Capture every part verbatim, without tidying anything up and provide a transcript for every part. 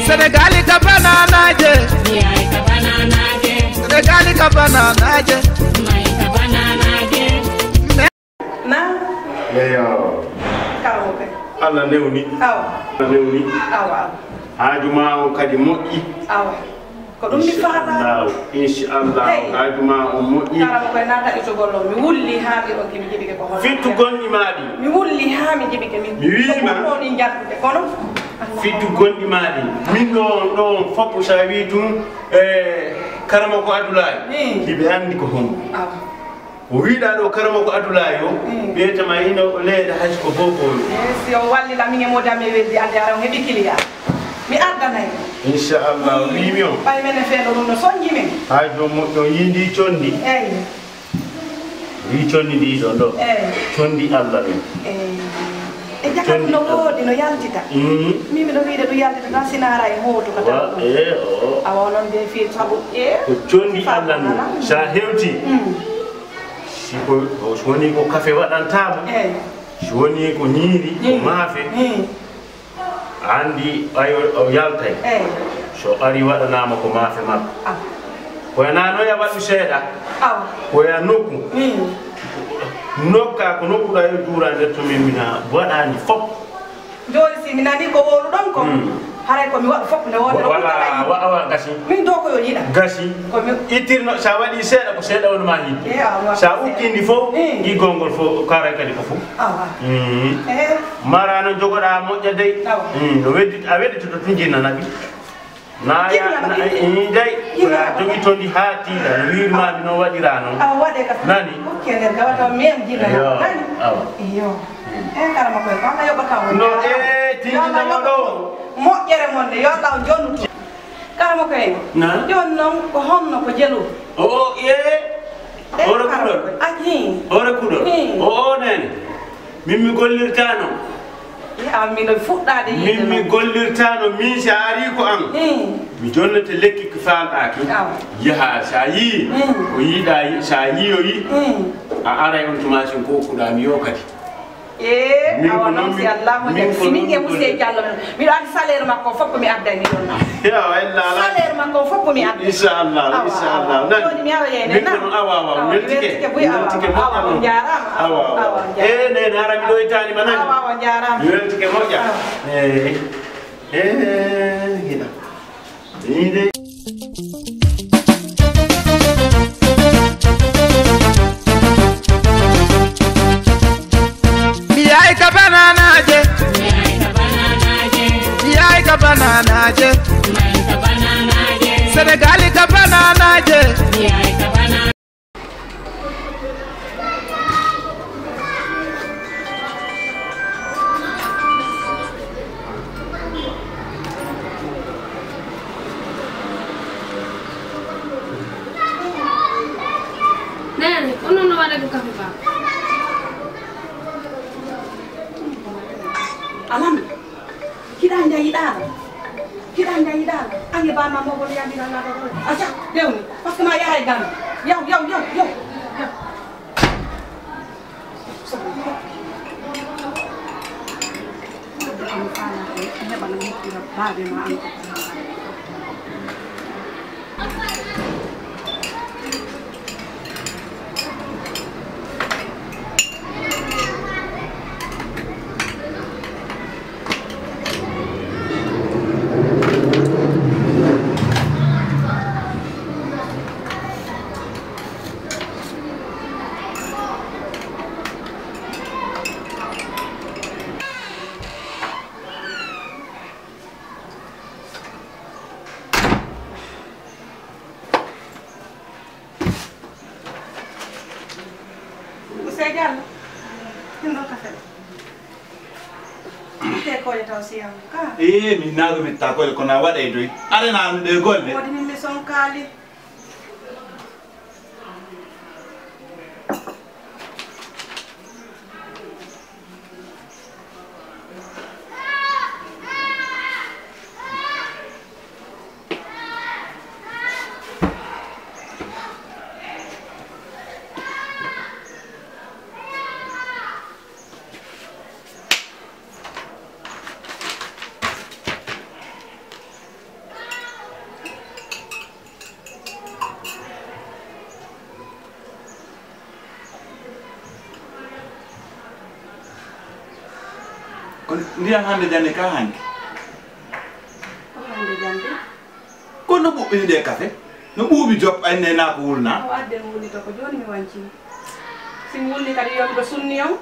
Senegali ka bananaje. Senegali ka bananaje. Na? Eyo. Kawo kay. Allah newni. Awa. Allah newni. Awa. Haaju ma on kadi moƴƴi. Awa. Ko ɗum mi faala. Inchallah. Inchallah. Hey. Haaju ma on moƴƴi. Kala mo koye naata itugol ɗo, mi wulli haa mi ɗon, ki mi jiɓike ko hono. Fittu gonɗi ma ɗi. Mi wulli haa mi jiɓike min. Mi wiima. Ko ɗum woni njardude, kono. Fittu gonɗi ma ɗi. Min ɗo, ɗo fof so a wi tun, e, Karamoko Abdoulaye. Hmm. Hiɓe anndi ko honɗum. Awa. O wiɗa ɗo Karamoko Abdoulaye o, mm, ɓeytama ino leeɗa hay ko bobolo. Eh, si o walli lam, min e Modou Amé Weldi, ande ara on heɓi kiliya. Mi ardanay. Inchallah, mm, wiimi on. Ɓay men e feelo ɗum no sonji men. Haa joom moƴƴo yiindi condi. Eyi. Ndi condi ndi ɗon ɗo. Eyi. Condi Allah ɗum. Eyi. E jakatu condi no Allah. Woodi, no yaltita. Mm. Min miɗo wiide ɗum yaltita tan sinaara e mooto ka tawa ɗum. Eh, o. Awa onon de fii sabu, eh. Ko condi Allah ɗum. Sa hewti. Mm. Si ko, so woni ko kafe waɗantaama, eey, so woni ko ñiiri, ko, mm, maafe, mm, a anndi ɓay o, o yaltay. Eey. So ari waɗanaama ko maafe makko. Ah. Ko e nanoya waɗu seeɗa. Awa. Ko e a nokku. Mm. Nokka ko nokkuɗa yo juura nder to min mina waɗaani fof. Jooni si mi nanii ko wowluɗon kon, hmm, haray ko mi waɗa fof nde wootere. Wa-, wala, wa-, awa, gasi. Min do ko yo yiɗa. Gasi. Ko mi ittirno, sa waɗi seeɗa, ko seeɗa woni ma yiɗde. Eh, awa, sa seeɗa. Ukkindi fof, hmm, giggol ngol fof, karay kadi ko fof. Awa. Hmm. Eh. Mara no jogoɗa moƴƴa dey. Awa. Hmm, no weddi-, a wedditoto tun jinnanaɓe. Na ya, na, eh, eh, dey. Ko ya jogi toon ndi haa tiiɗa, no wiirma mi noon waɗira noon. Awa waɗe ka nani? Okke nder gawata o mem jinna. Eyo, nani? Awa. Eyo. Eh, kala mo koy, ko Allah yoɓata on. No, eh, tinjina mo ɗo. Moƴƴere mon nde, yo Allah on jonnutu. Kala mo koy. Na? Jooni noon, ko honno ko jelu? O, o, eh. Eh, ore kala kuɗol. Mo koy. Aji. Ore kuɗol. Hmm. O, o, nene. Min mi gollirtaano. Yi'a, miɗo fuɗɗaade yiide. Min mi noon gollirtaano, min si a arii ko an. Hmm. Mi jonnete lekki ko faalɗaaki. Awa. Yaha, si a yii, hmm, ko yiɗaa yi-, si a yiyoyi, hmm, a aray on tuma sin ko okkuɗaa mi yo kadi. Eh, min awa ko noon, noon si mi, Allahu min jaɓi. Ko si min noon e Muse Jallo men. Miɗo addi salaire makko fof ko mi addani ɗon na. Yo, ella ala. Salaire makko fof ko mi addi. Inchallah, awa, inchallah. Awa. Nani? Jooni mi ara yeene na. Min kono, awa, awa, awa, mi weltike. Mi weltike buy, awa, mi weltike awa, moƴƴa. Awa, on jaaraama. Awa, awa, on jaaraama. Eh, nene, ara mi ɗoytaani ma nani? Awa, awa, on jaaraama. Mi weltike moƴƴa. Awa. Eh, eh, hina. Hinde. Mi yaay ka bananaaje. Mi yaay ka bananaaje. Senegali ka bananaaje. Nene, onon no waɗa ko kafe ba? Alam. Kiɗa njayiɗaa. Kiɗa njayiɗaa. Ange ba ma mogo ya dira la do. Acha, dewni. Parce que ma yahay gan. Yaw, yaw, yaw, yaw. Yaw. Heɓa no moƴƴira baabe ma an ko. Ousseyn Diallo, ɗum ɗo kafe ɗo. Te koye taw siyam ka. Ee, min naago mi takoye kono a waɗay doy. Are na ɗe golle. Wodi min mi sonkaali. Ndiyan hannde jannde ka hanki. Ko hannde jannde? Ko no ɓuɓɓini ɗe kafe? No ɓuuɓi jop ay ne naa ko wulnaa? O adden wulnito ko jooni mi wancii. Si mi wulni kadi yo miɗo sunni on.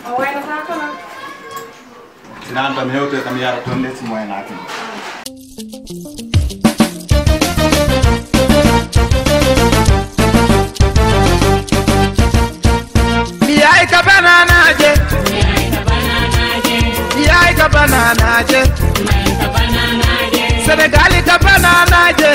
O waynataa ko non. Sinaa tan mi hewtoy kam yara toon de si mo e naatino. Mi yaay ka bananaaje. Mi yaay ka bananaaje. Senegaali ka bananaaje.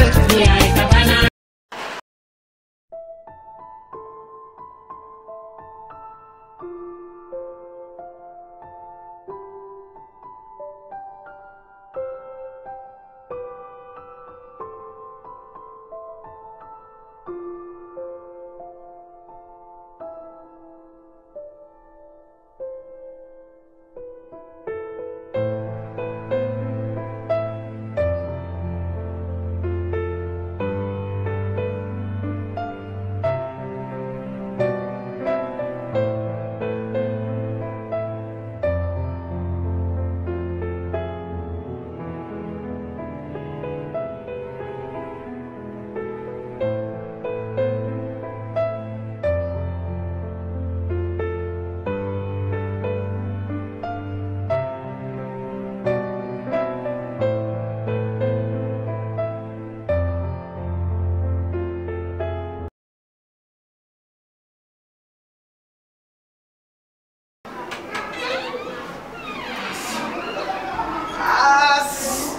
As!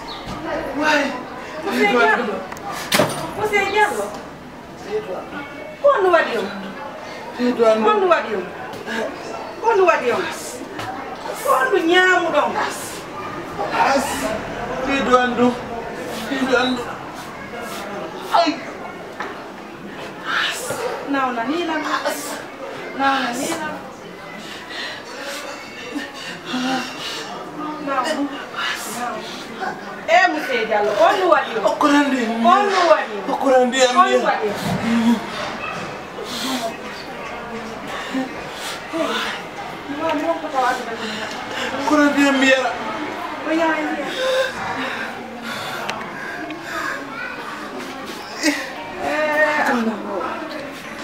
Way! Monsieur Diallo! Monsieur Diallo! Ko honɗum waɗi on? Ko honɗum waɗi on? Ko honɗum waɗi on? Ko honɗum ñaamuɗon? As! Ɓeydu anndu! Ɓeydu anndu! Ay! Nawna nii lan. Nawna nii lan. Nawna. Nawna. Eh, Monsieur Diallo, on no waɗi on? Okkorandi en. On no waɗi on? Okkorandi en. On no waɗi on? Okkorandi en mi yara. O yaha en mi yara. Eh, Abba.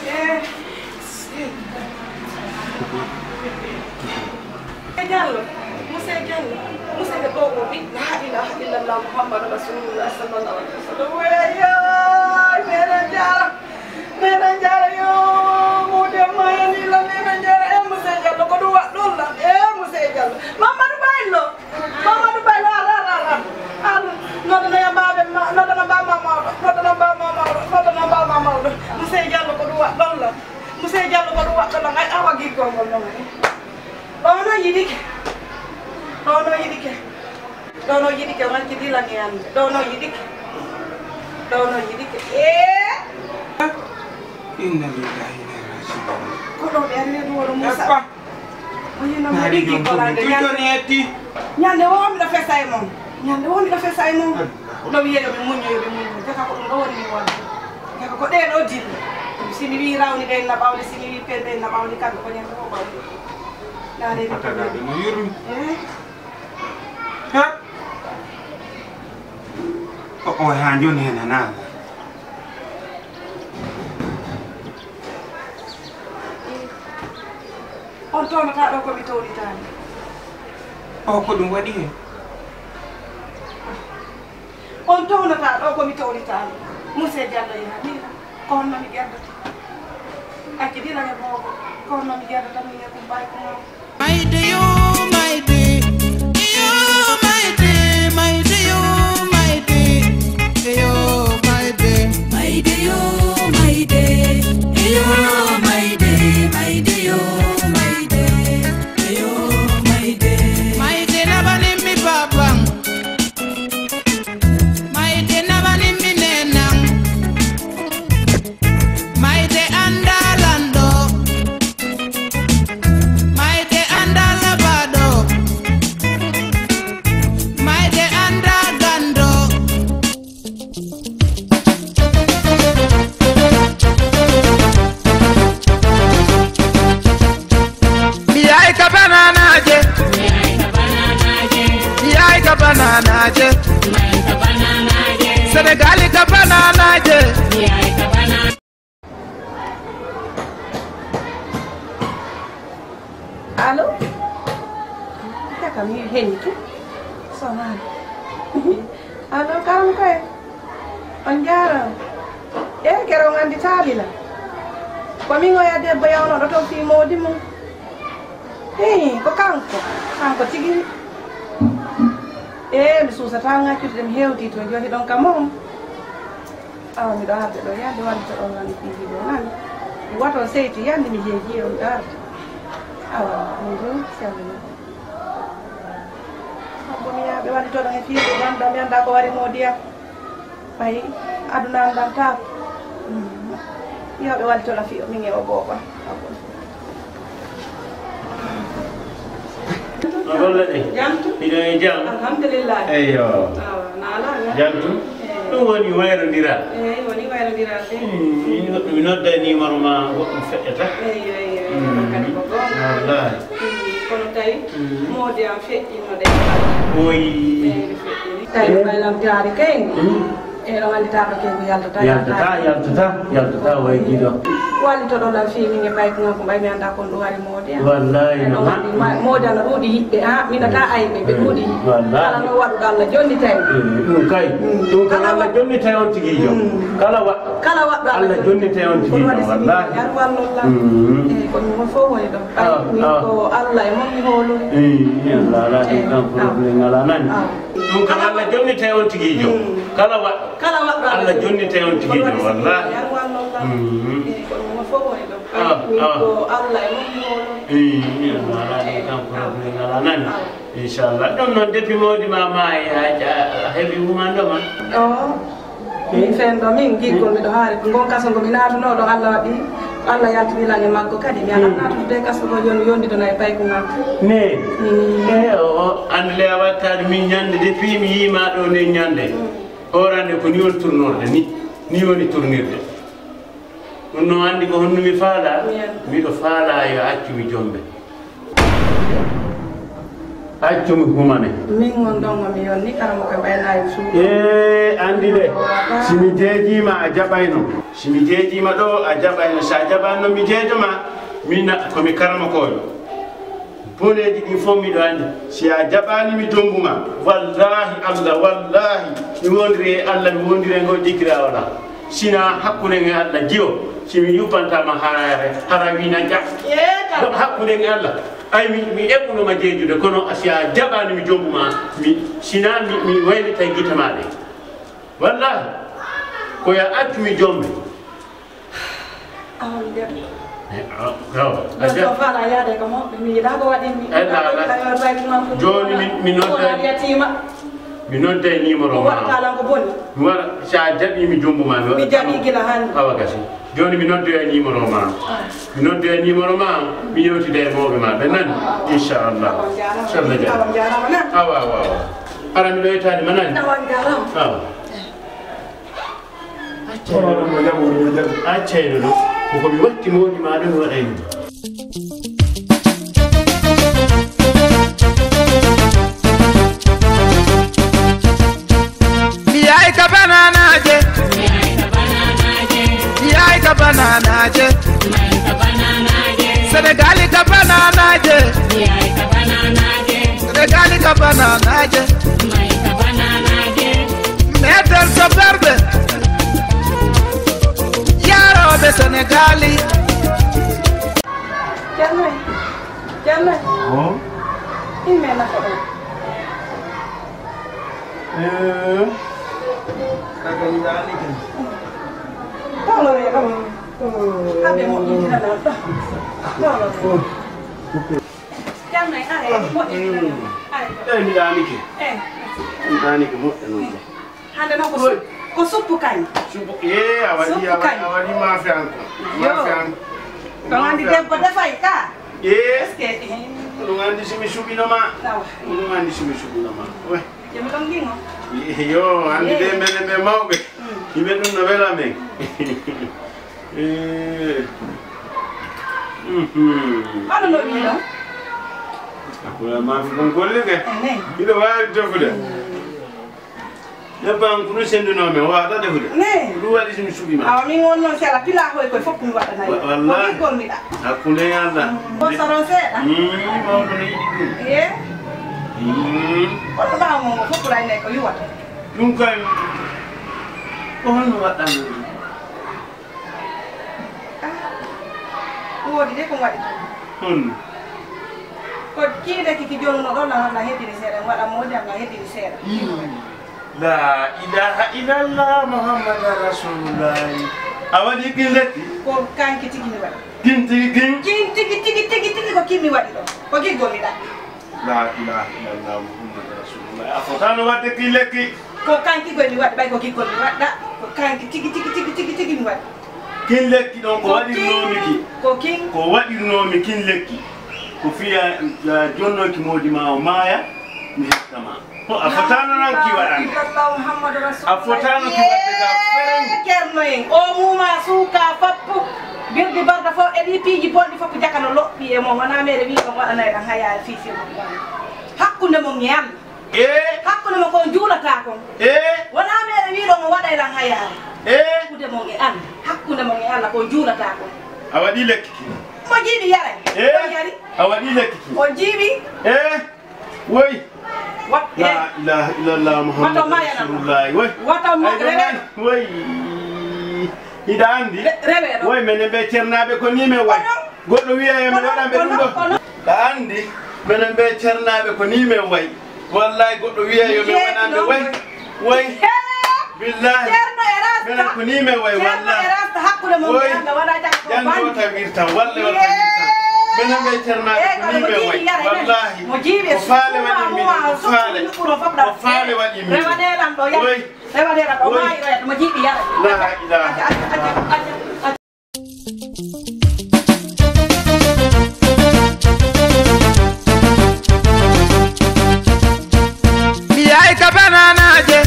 Eh. Monsieur Diallo, Monsieur Diallo, Monsieur de Bobo bi, la ilaha illallah Muhammadu Rasulullah sallallahu alaihi wasallam. Waya, nena Diallo, nena Diallo yo, mude mayani la nena Diallo, eh Monsieur Diallo, ko ɗum waɗɗon la, eh Monsieur Diallo. Mamadou Baylo, Mamadou Baylo, ar, ar, ar, ar. Ar, noddana ya mbaɓe ma, noddana mba ma mawɗo, noddana mba ma mawɗo, noddana mba ma mawɗo. Monsieur Diallo, ko ɗum waɗɗon la. Monsieur Diallo, ko ɗum waɗɗo la, ay awa giggol ngol noon. Ɗo no yiɗike. Ɗo no yiɗike. Ɗo no yiɗike, on accidi lan e annde. Ɗo no yiɗike. Ɗo no yiɗike. Eh! Inna lillahi wa inna ilaihi raji'un. Ko ɗo ɓe anndi ɗum woro Moussa. Eppa. O yino mi Naari riggi jom ko lande tun ñande. Joni etti. Ñande wo miɗo fesa e mon. Ñande wo miɗo fesa e mon. Allahu. Ɗo wiye yo ɓe muñño, yo ɓe muñño. Jaka ko ɗum ɗo woni mi wonde. Jaka ko ɗee ɗo dille. Si mi wii rawni ɓe na ɓawli, si mi wii pen ɓe na ɓawli, kamɓe ko ñande wo ɓawli. Naare mi Atagaɓe no yurmi. Eh? Ha? O, o, haa jooni heen a naanga. On townataa ɗo ko mi townitaani. O, ko ɗum waɗi heen? On townataa ɗo ko mi townitaani. Monsieur Diallo yaha, min ko honno mi gerdata? Acci dila e boobo, ko honno mi gerdata min e Kumba e Kumba? Mayde yo, mayde, yo, mayde, mayde yo, mayde, yo, mayde. Mayde yo, mayde, yo, mayde, mayde yo, mayde, yo, mayde. Mayde naɓanin mi papan. Mayde naɓanin mi nenan. Mayde anndaa lanɗo. Mayde Bananaje. Senegali ka bananaje. Allo? Kaka mi heni tu. Sonani. Allo, kam kay. On jaaraama. E kero nganndi taabila. Ko min oya debbo yawnooɗo toon fii moodi mum. Hii, ko kanko. Kanko tigi. E mi suusataa ŋaccude de mi hewtii to jooɗi ɗon ka mum. Awa miɗo arde ɗo yande wallito ɗon lan ɗiɗi ɗo nan. Mi wato seyti yande mi heeji on arde. Awa, min ɗum selli. Abbo mi yaɓe wallito ɗon e fiiɗo wanda mi annda ko wari moodi am. Ɓay aduna anndantaako. Yo ɓe wallitono fiyo min e o booba. No golle ɗe? Jam to? Hiɗo e jam? Alhamdulillah. Eyyo. Awa, na alaa na? Jam to? Eyyo. Ɗum woni wayrondiral. Eyyi, woni wayrondiral de. Hmm, mi nodda e numéro ma goɗɗum feƴƴata. Eyyo, eyyo, eyyo. Hmm. Kadi ko goonga. Wallahi. Hmm, kono tawi, hmm, moodi am feƴƴinno de. Oyi. Eyyi, feƴƴini. Tawi ko ɓay lamtaare kay. Hmm. E ɗo wallitaaka kay ko yaltata, yaltata, yaltata, yaltata, way giɗo. Wallitoɗo lan fii min e paykuŋal ko mbay mi annda kon ɗum hari moodi am. Wallahi no ha. Moodi ana ɗuuɗi yiɓɓe, ha, mina ta ayɓe, ɓe ɗuuɗi yiɓɓe. Wallahi. Kala no waɗuɗo Allah jonnitay. Eh, ɗum kay. Mm. Ɗum kala Allah jonnitay on tigi jo. Mm. Kala wa-, kala waɗɗo Allah jonnitay on tigi jo. Wallahi. Yar wallon lan. Mm. Eh, ko ɗum fof woni ɗo. Ah, min ah. Ko Allah e mon mi hoolori. Eh, Allah, Allah, eh, ɗum kan ah. Problème ala nani. Ah. Ɗum kala Allah jonnitay on tigi jo. Mm. Kala wa-, Kala waɗɗo Allah jonnitay on tigi jo, wallahi. Yar wallon lan. Mhm. Eh, ko ɗum fof woni ɗo. Ah, min ah. Ko Allah e mon mi hoolori. Eh, Allah, Allah, ɗum kan problème ala nani. Ah. Inchallah. Ɗum noon, depuis moodi ma maayi, a, a, a heɓi wumando ma? Oo. Min fen ɗo, min giggol miɗo haari. Ngon kaso ngo mi naatunoo ɗo, Allah waɗi, Allah yaltini lan e maggo kadi. Mi alaa naatude kaso ngo yon-, yondidona e paykuŋal. Ne? Mm. Eh, o, o, annde le a wattaade min ñande, depuis mi yii ma ɗo nden ñande. Mm. Hoorande ko ni woni tournorde ni, ni woni tournirde. Ɗum no anndi ko honno mi faalaa? Miɗo faalaa yo accu mi jombe. Accu mi humane. Min won ɗon mi yonni kala mo ko ɓaynayi suudu. Ee, anndi de, si mi jeejiima a jaɓayno. Si mi jeejiima ɗo a jaɓayno, si a jaɓaano mi jeejo ma, min na, ko mi karamokoojo. Boneeji ɗi fof miɗo anndi. Si a jaɓaani mi jombuma, wallahi Allah, wallahi, mi wondiri e Allah, mi wondiri e ngo jikkiraa wala. Sina hakkunde e Allah jiyo, si mi yuppantama hara, hara wina ja. Hakkunde e Allah. Ay mi, mi eɓɓuno ma jeejude, kono si a jaɓaani mi jombuma, mi, sina mi, mi waylitay gite ma ɗe. Wallahi, ko ya accu mi jombe. Awa, mi jaɓi. Eh, awa, awa. Ɗon ɗon faala yaade ko mawɓe. Mi yiɗaa ko waɗi mi. Eh, la, la. Jooni mi, mi nodda. Ko waɗi yatiima. Mi nodda e numéro ma. Ko waɗata lan ko boni. Mi waɗa, si a jaɓi mi jombo ma, mi waɗa. Mi jaɓi gila hannde. Awa gasi. Jooni mi nodda e numéro ma. Ah. Mi nodda e numéro ma, mi yewtida e mawɓe ma. Ɓe nani? Inchallah. Awa, on jaaraama. Inchallah. Awa, on jaaraama na. Awa, awa, awa. Hara miɗo yettaade ma nani? Awa, on jaaraama. Awa. Accayno ɗo. Accayno ɗo. Ko ko mi watti moodi ma ɗo mi waɗay ɗum. Mi yaay ka bananaje. Mi yaay ka bananaje. Senegali ka bananaje. Senegali ka bananaje. Meɗen soperɓe yarooɓe Senegali. Ceerno, Ceerno. Oh. Ime na ko ɗo. Eh. Kaga ni dani ken. Tawlo re kam. Abe mo ɗum tan. Tawlo. Oh. Ceerno, are, moƴƴi. Are. Eh, mi ɗaanike. Eh. Mi ɗaanike moƴƴa noon. Hannde noon ko sup-, ko suppu kañ. Suppu, eh, a waɗi, a waɗi, a waɗi maafe an ko. Yo. Maafe an ko. Ɗon anndi debbo defay ka. Eh. Est-ce que, eh. Ɗum anndi si mi suɓino ma. Awa. Ɗum anndi si mi suɓino ma. Oui. Yo mi ɗon ngingo. Yo, anndi ɓe mbele ɓe mawɓe. Mm. Yimɓe ɗum no wela men. Eh. Mhm. Hono no wiino? Wala ma fi kon golle ke. Ehe. Hiɗo waawi defude. Debbo an ko ɗum senndunoo mi, o waawata defude. Ne. Ko ɗum waɗi so mi suɓii ma. Awa, min won noon, si alaa pilaa hoy koye fof ko mi waɗanaa. Wa-, wallaahi. Ko ɗum gommiɗa. Hakkunde e Allah. Mm, o soron seeɗa. Mm, mawɗo no yiɗi ɗum. Ye? Mm. Kono ɓaawo mum o fof ɓuray ne ko yuwata. Ɗum kay, ko honno waɗɗanmi ɗum? Ah, ɗum woodi de ko mi waɗi ɗum. Honno? Ko kii lekki ki jonuno ɗo, na, na heddini seeɗa, mi waɗa moodi am, na heddini seeɗa. Mm. La ilaha illallah Muhammadan Rasulullah. A waɗi kin lekki? Ko kanki tigi mi waɗi. Kin tigi kin? Kin tigi, tigi, tigi, tigi ko kin mi waɗi ɗo. Ko giggol mi ɗaɓɓi. La ilaha illallah Muhammadan Rasulullah. A fotaano waɗde kin lekki. Ko kanki goy mi waɗi, ɓay ko giggol mi waɗɗa. Ko kanki tigi, tigi, tigi, tigi, tigi mi waɗi. Kin lekki ɗon ko waɗirnoomi ki. Ko kin. Ko waɗirnoomi kin lekki. Ko fiya, ah, jonnoki moodi ma o maaya, mi hefta ma. Ho, a fotaano noon ki waɗande. La ilaha illallah Muhammadu Rasulullah. A fotaano ki waɗde ka feren. Ceerno en, o muuma suuka fappu. Birdi barda fof e ɗi piiji bonɗi fof jakano loɓɓi e mon. Wona mere wi ɗon waɗanay ɗan hayaare fii fii mon. Hakkunde mon e Allah. Ee. Hakkunde mon ko on juulata kon. Ee. Wona mere wi ɗon o waɗay lan hayaare. Ee. Hakkunde mon e Allah. Hakkunde mon e Allah ko on juulata kon. A waɗi lekki ki. Mo jiiɓi yaray. Ee. O yari. A waɗi lekki ki. O jiiɓi. Ee. Woy. Wat-, la ilaha illallah Muhammadu Rasulullah. Woy. Wato ma-, ay, ɗum rewe. Woy. Hiɗa anndi? Re-, rewe ɗo. Woy, menen ɓe ceernaaɓe ko nii men way. Kono goɗɗo wiya yo mi waɗan ɓe ɗum ɗo. Kono, kono. Ɗa anndi, menen ɓe ceernaaɓe ko nii men way. Wallahi, goɗɗo wiya yo mi waɗan ɓe way. Way. Billahi. Ceerno e Rasta. Menen ko nii men way, wallahi. Ceerno e Rasta, hakkunde mon e Allah, wona jaka ko jannde bandi. Wata wirtan, walle wata wirtan. Menen ɓe ceernaaɓe ko nii men way, wallahi. Mo jiiɓi e ko faale waɗi min, ko faale. Ko faale waɗi min. Rewaneɗan ɗo yara. Way. Rewaneɗan ɗo maayi ɗo yara, mo jiiɓi yara. La ilaha. Acca, acca, acca, acca. Mi yaay ka bananaaje.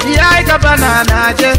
Mi yaay ka bananaaje.